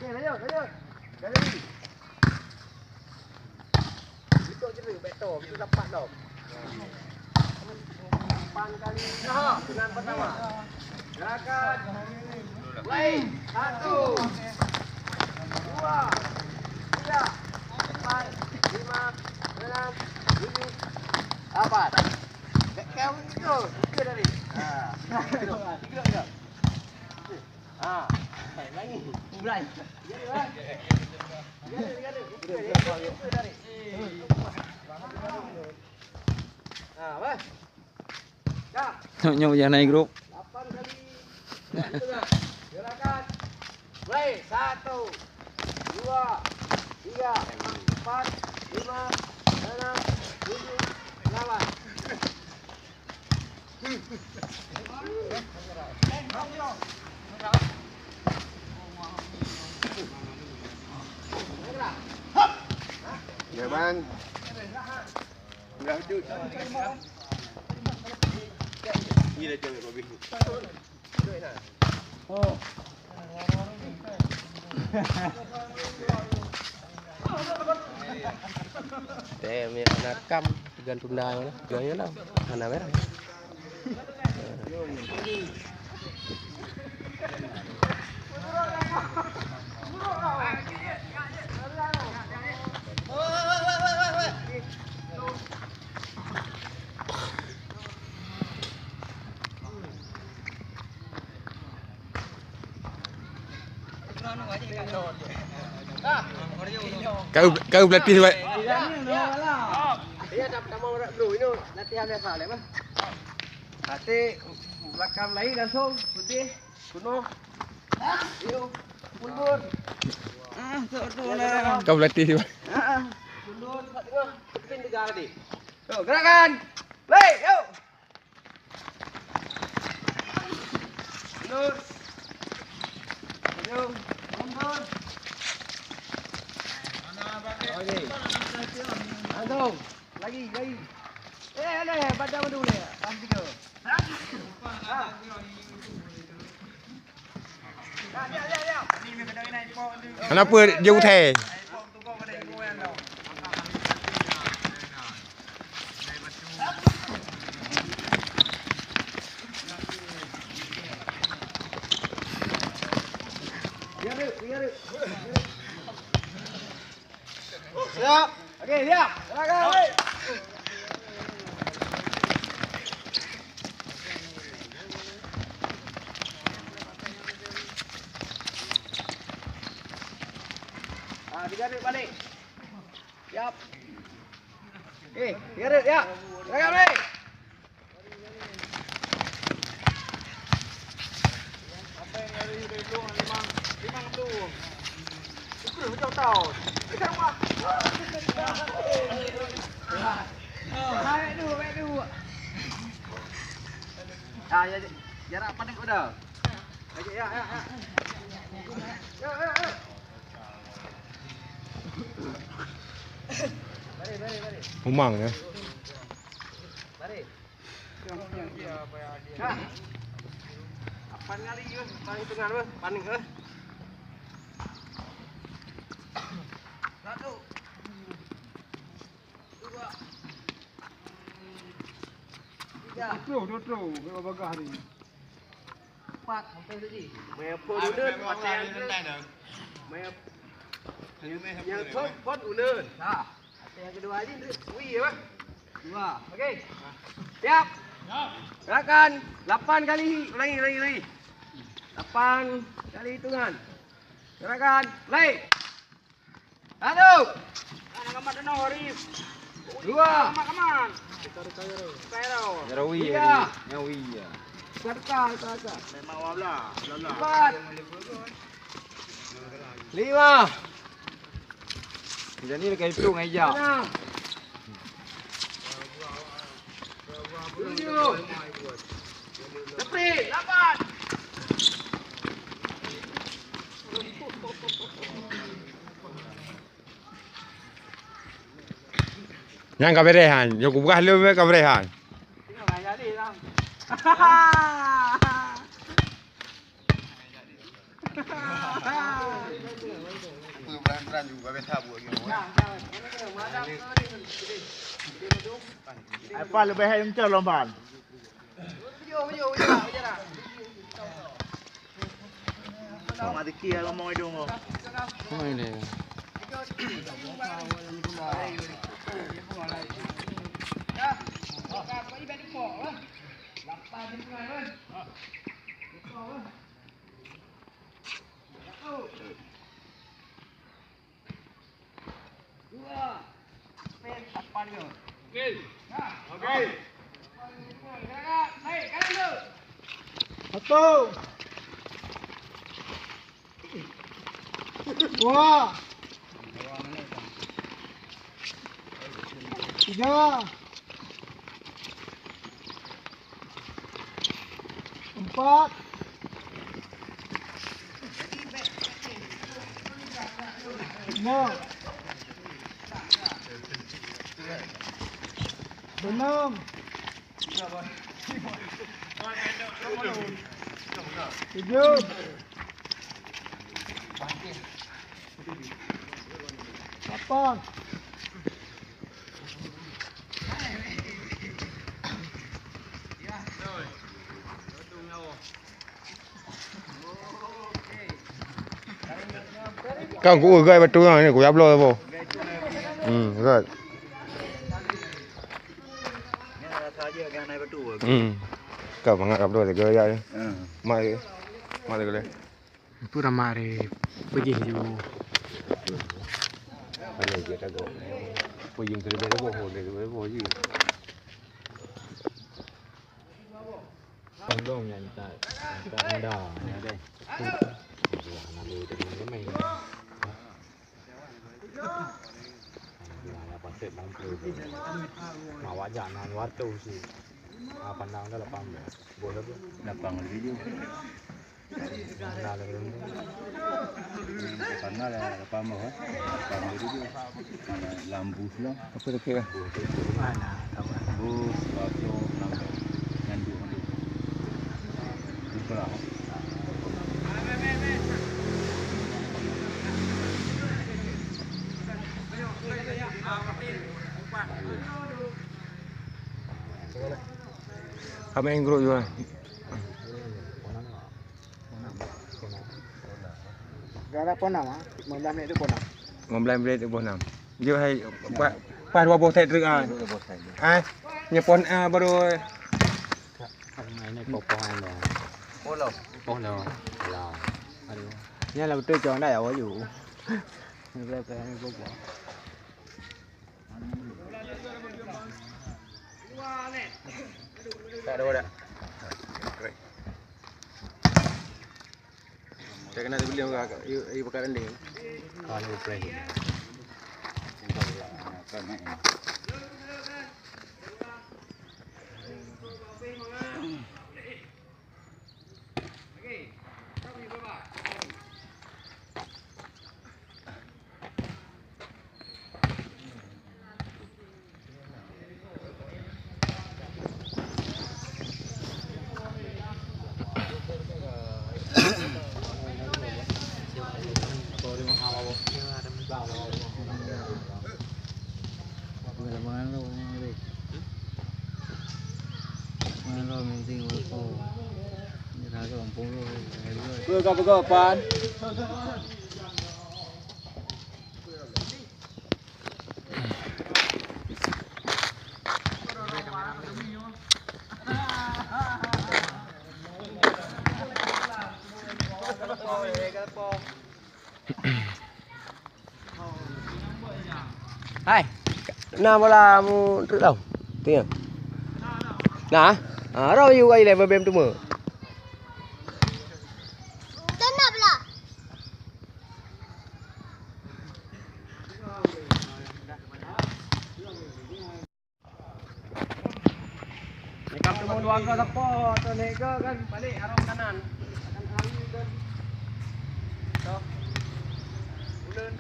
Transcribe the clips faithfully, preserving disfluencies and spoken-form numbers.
Lanjut, lanjut. Gali. Itu je, betul. Itu dapat dah. Lapan kali. Dah, dengan pertama. Gerakan. Mulai. Satu. Dua. Tiga. Empat. Lima. Enam. Tujuh. Lapan. Kau itu. Tiga tadi. Ha. Tiga, tiga. Ha. Lain. Mulai. Tiga, tiga. Tiga, tiga. Tiga, tiga. Tiga, tiga. Ha, bah. Dah. Nyoe nyang naik grup. Lapan kali. Gerakan. Mulai. Satu, dua, tiga, empat, lima, enam, tujuh, lapan. Nyaman. Dah tu. Ni dah cakap kau bingung. Teh, mi anak kam, tiga tunda yang mana? Tiga yang mana? Anak merah. Kau, kau berlatih, Wak? Iya, tak pertama orang dulu. Ini latihan biasa, leh, Bang. Nanti belakang lain langsung putih, kuno. Yuk, mundur. Ah, sok tu lah. Kau berlatih, Bang? Ah, ah. Mundur, kat tengah. Pin tegar tadi. Yuk, gerakan. Baik, yuk. Mundur. Maju. Mundur. Okey. Langsung. Lagi, lagi. Eh, leh, badan madu leh. Tahan tiga. Ha. Kenapa dia utai? Siap. Okey, siap. Silakan. Ah, tiga dek balik. Siap. Okey, tiga dek, siap. Silakan balik. Ah, ya, ya, jarak pandang udah. Ya, ya, ya, ya. Ya, ya, ya. Mari, mari, mari. Umang ya. Mari. Lapan kali ke? Paling tengah ke? Paling ke? Satu. Dua. Tiga. Dua puluh, dua puluh. Berapa bagah hari ni? Empat, sampai tadi. Maya pun uleun, pakai yang ke. Maya. Yang thon pon uleun. Dah. Yang kedua ni, wee, ya, Bang? Dua. Okey. Siap. Gerakan lapan kali. Ulangi, ulangi, ulangi. Lapan kali hitungan. Gerakan. Mulai. Satu. Anak kamat dah, Arif. Dua. Kamat, kamat. Kairo. Nyarawi. Tiga. Nyarawi, ya. Serta, serta. Memang wablah. Empat. Lima. Kita ni dekat itu ngai jak. Enam. Tujuh. Lapan. Nyang ka beres han, nyang kubuka lom ka beres han. Tengok ayah ni lah. Apa leubeh hai meuncan lom ban? Sama dikit ya ngomong hidung kau. Satu. Dua. Tiga. Empat. Lima. Enam. Tujuh. Lapan. Kan ku gai batu ni, ku yablo apa? Hmm, gai. Hmm. Kau mangat kabloe tiga ya. Hmm. Mak, mak tiga le. Itu ramai hari pergi ju. Ada je tak go. Pergi ke lebih lebih, lebih lebih je. Tolong yang tak tak ada. Ada. Buah nama teman-teman. Awak jangan waktu sih. Ah, pandang dah lapan belas. Boleh tu. Lapan belas. Nah, lapan belas. Karena ada lapan belas, eh. Lapan belas tu. Ada lampu sebelah. Apa tu kira? Bus, batu, lampu. Nyan dua, dua. Buka lah. Kami yang grup juga. Gara pukul enam, ah. Lima belas minit tu pukul enam. Lima belas minit tu pukul enam. Dia hai, pa-, pas dua boh set truk, ah. Ah, nyepo, ah, baru. Ini popong dah. Polo. Polo. Alah. Aduh. Ni lah betul cong dah ya, waju. Ni boleh pakai ni popong. Tak ada wadah. Saya kena beli orang kat, you, you pakai rending. Kalau press. Peugah, peugah, Pan. Hai, na bola mu treuk tau. Tengok. Na, ha, roh yu kai lé bebem teuma. Tengok bola. Nekam temu dua ke sapo, tu nek ke kan balik arah kanan. Akan hari kan. Toh. Bulan.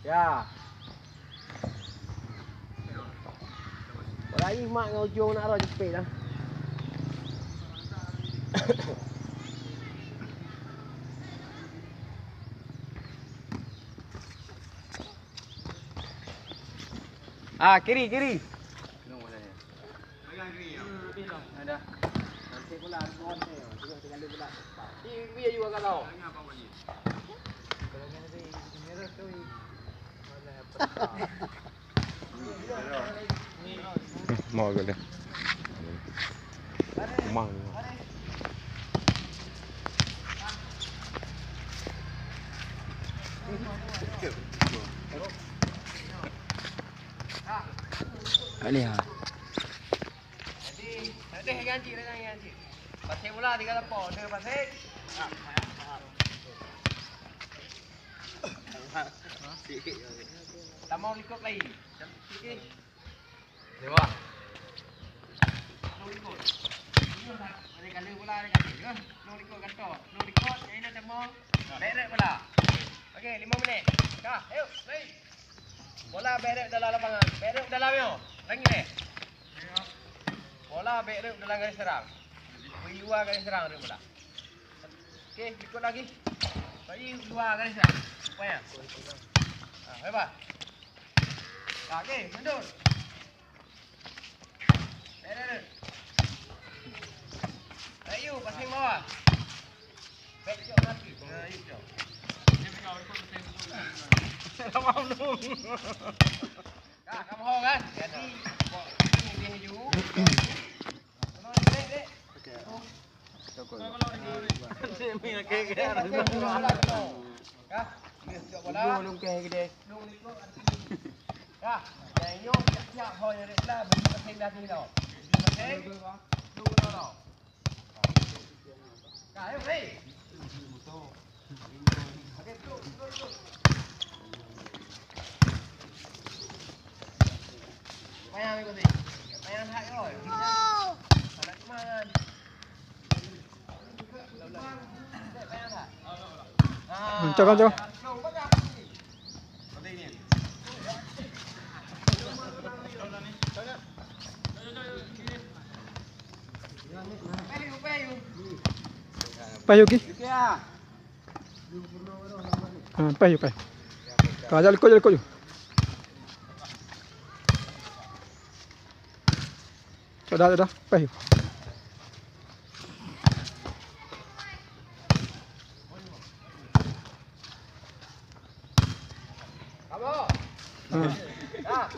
Ya. Raih mak ngon ujong nak roh jepit dah. Ah, kiri, kiri. Mau ke dia? Mang. Ini ha. Jadi, dah deh ganti, dah ganti. Pasai bola tiga lapor, dia pasai. Tamong likot lain. Okey. Dewa. Nong likot. Ada kali bola ada kali. Nong likot kantong. Nong likot, yang ini tamong. Bek rek bola. Okey, lima minit. Dah, ayo, lain. Bola bek rek dalam lapangan. Bek rek dalam yo. Lagi deh. Bola bek rek dalam garis serang. Beri dua garis serang rek bola. Okey, ikut lagi. Bagi dua garis serang. Supaya. Ah, hebat. Ah, okey, mundur. Ayo, passing bawah. Baik, cok mati. Ayo, cok. Lama belum. Ka, ka bohong kan? Jadi, kok ini dia ju. Kalau ni, dek, dek. Okey. Cok bola. Ka, ni cok bola. Ujung lungkeh gede. Lung likot. Ka, yang nyoe siap-siap ho nyari bola, beri passing dah sini tau. Beri passing. Dua bola tau. Ka, ayo, hei. Okey, tu, tu, tu. Payah ambil passing. Payah hak yo. Salah teman. Cok, cok. Paih, okey. Ha, paih, paih. Ka, jak likot, jak likot ju. Sudah, sudah. Paih. Ha.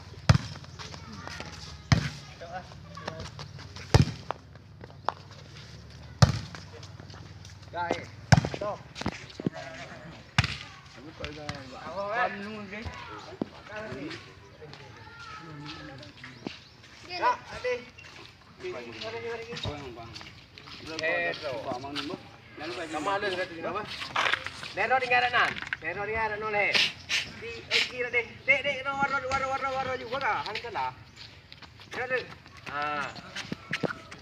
Nero tinggai dak nan. Nero tinggai dak nol, eh. Di, eh, kira deh. Dek, dek, no, waro, waro, waro, waro juga dah. Hang salah. Nero. Ah.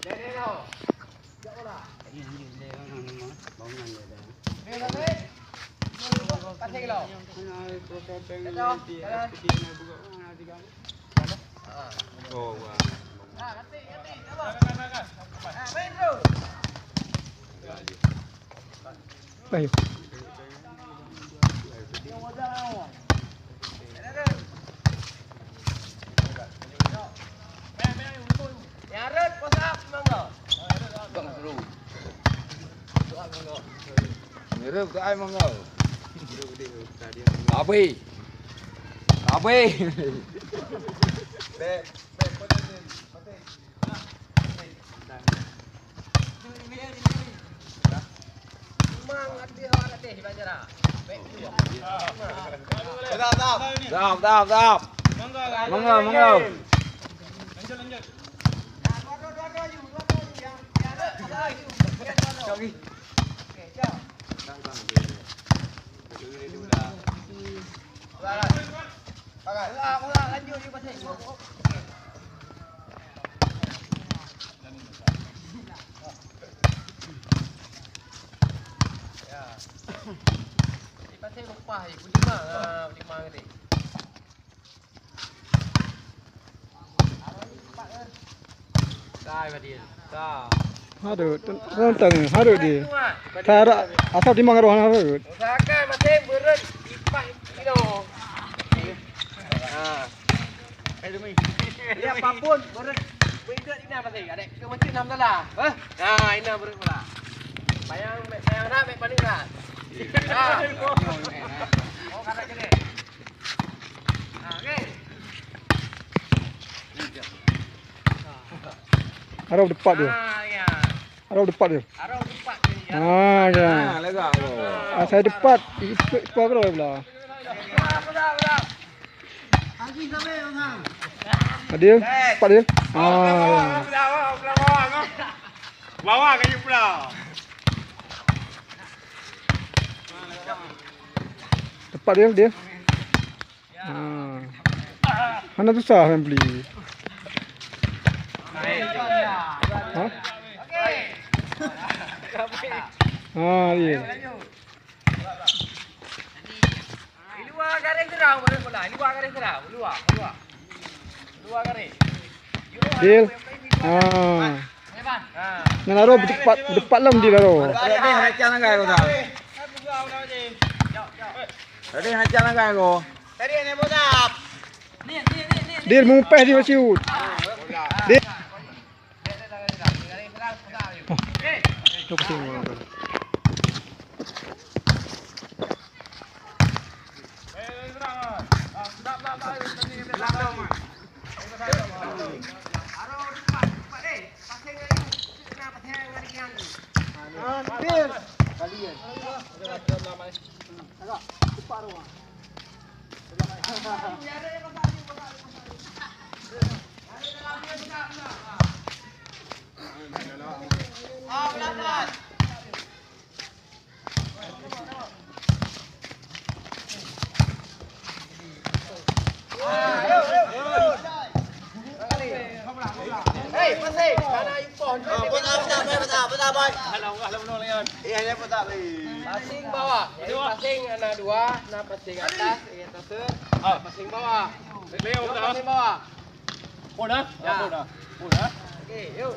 Dek, dek, no. Jak bola. Nero, dek. Passing lo. Nero, jalan. Oh, wah. Baik. Mirip tu ai mangga. Tabe. Tabe. Dap, dap, dap. Mangga, mangga. Di pasai lumpah je, peulimang, ah, peulimang tadi. Sai Fadil. Sa. Harut, tentang ni, harut dia. Harut, asal timang roh harut. Usahakan masing beureun empat kilo. Ha. Jadi apapun beureun, beureun ina masing. Ada ke masing enam salah. Ha? Ha, ina beureun pula. Payang, payang dah, panik dah. Ha. Oh, kata kena. Ha, okey. Arau depat dia. Ah, ya. Arau depat dia. Arau depat dia, ya. Ah, ya. Ah, lega tu. Ah, saya depat. Itu, itu apa kalau belah? Adil, depat dia. Ah. Bawah, bawah, bawah, bawah. Bawah kayu pula. Depat dia, dia. Ha. Hana susah membeli. Ha? Ha, iya. Di luwa garéh seurang, boleh bola. Di luwa garéh seurang. Luwa, luwa. Luwa garéh. Deal. Ha. Nyan Laro beudepat, beudepat lom di Laro. Tadi hana can lagai ko dah. Tadi hana can lagai ko. Tadi hana bola. Deal mupèh di siut. Deal. Oh, tu pasti orang tu. Passing bawah. Jadi passing na dua, na passing atas, na passing bawah. Passing bawah. Pun dah? Ya. Pun dah. Pun dah. Okey, yuk.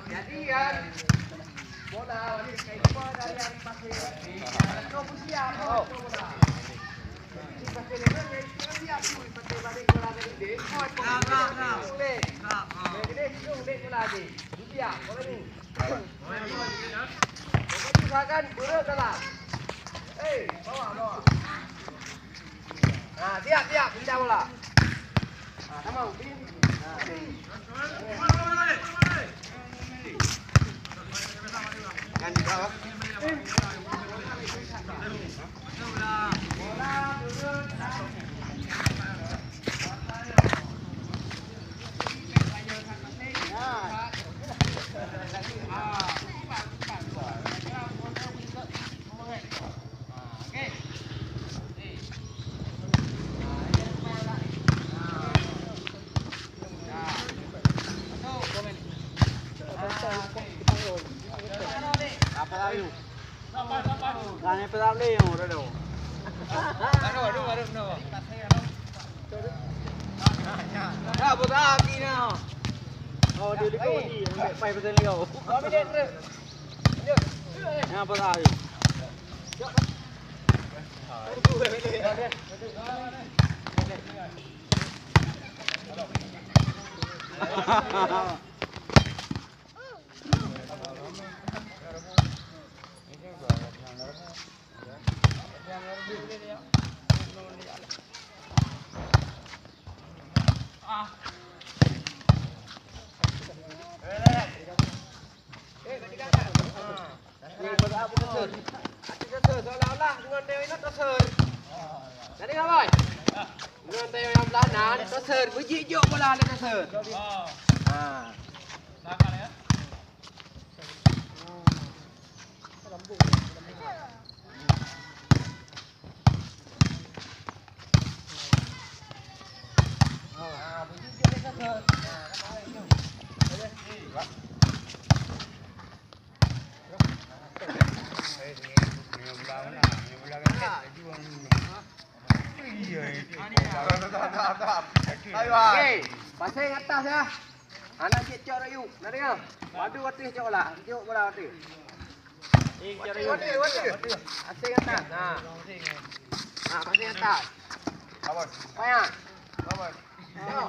Jadi kan bola dari Misalkan beureuek dalam. Eh, bawah, bawah. Ha, siap, siap, pindah bola. Ha, sama, Upin. Ha. Kan di bawah. Apa lagi? Kan yang pertama ni, oh, dah tu. Aduh, aduh, aduh, aduh. Dah, buka hati ni. Oh, dia dekat ni. Ambil pai pasal dia. Dua minit terus. Lanjut. Yang pertama ni. Até toseu, seolah-olah ngon tayong inong toseu. Jadi ngapai? Ngon tayong nyang blah nan toseu, beujijok bola lé toseu. Ha. Okey, paseng atas ya. Anak cek cok rayu. Nak dengar? Waduh, waduh cok lah. Cok bola waduh. Waduh, waduh, waduh. Paseng atas. Ha. Ha, paseng atas. Payah. Ha.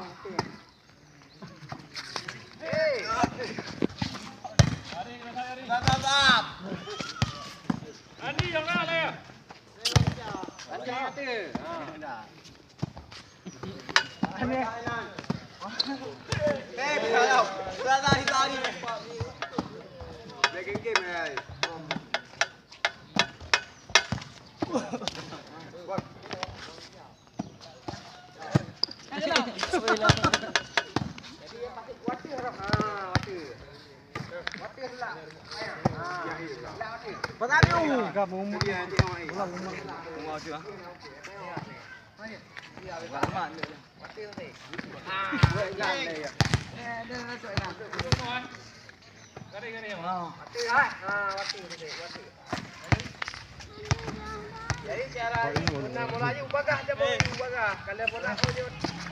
Jadi cara meunan bola yue bagah, dia bola yue bagah. Kalau bola kau je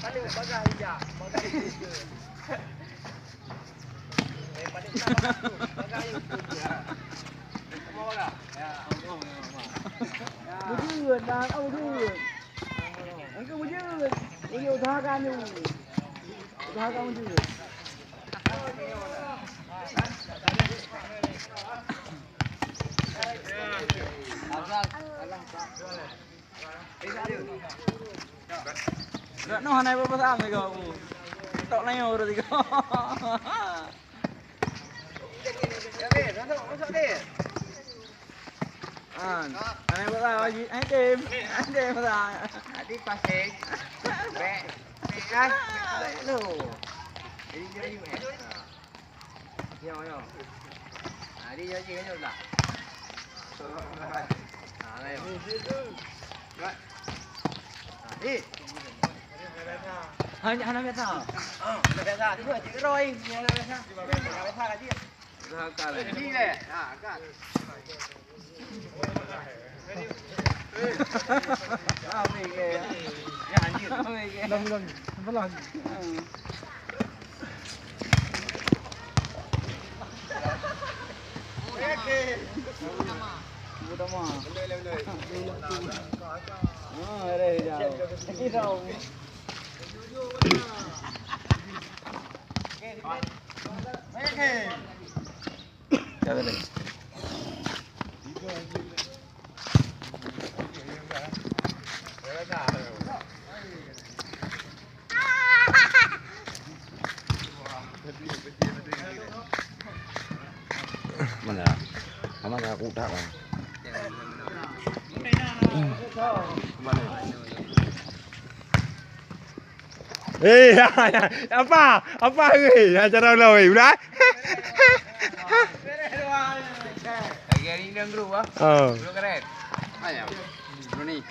paling bagah ija, bagah ija. Eh, paling bagah tu, bagah yue tu, ya. Semua bagah. Ya. Beujeuet dah, oh, beujeuet. Engkau beujeuet. Ini usahakan tu. Usahakan beujeuet. Dak noh hana iboh pesan sigoe. Tok layu ureueng sigoe. An, hana iboh pesan, Haji. Hai, Tim. Hai, Tim, pesan. Tadi paseng. Bek. Bek, kan? Bek, lo. Jadi, jadi, bek. Yo, yo. Ha, dia janji kan, Jul, dah? Ha, ayo. Ha, eh. Hanya, hana biasa. Ha, hana biasa. Dia cik Roy, hana biasa. Hana biasa, Cik. Usahakan. Ini, eh. Ha, kan. Mana? Mana aku tak lah. Mana? Eh, apa? Apa, eh? Acara ulang, eh, udah? Lagi hari ni grup, ah. Oh. Grup keren. Banyak. Grup ni.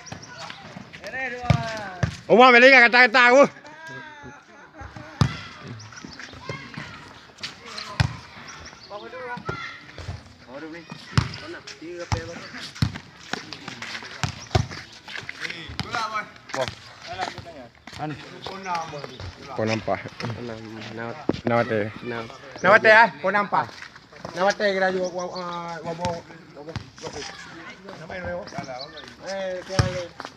Umar balik kat kata-kata aku. Wah. Anu. Pon nampak. Enam, enam. Nawate. Enam. Nawate, eh? Pon nampak. Nawate kira juga, wa-, wa-, wa-, wa-, wa-, eh, kira juga.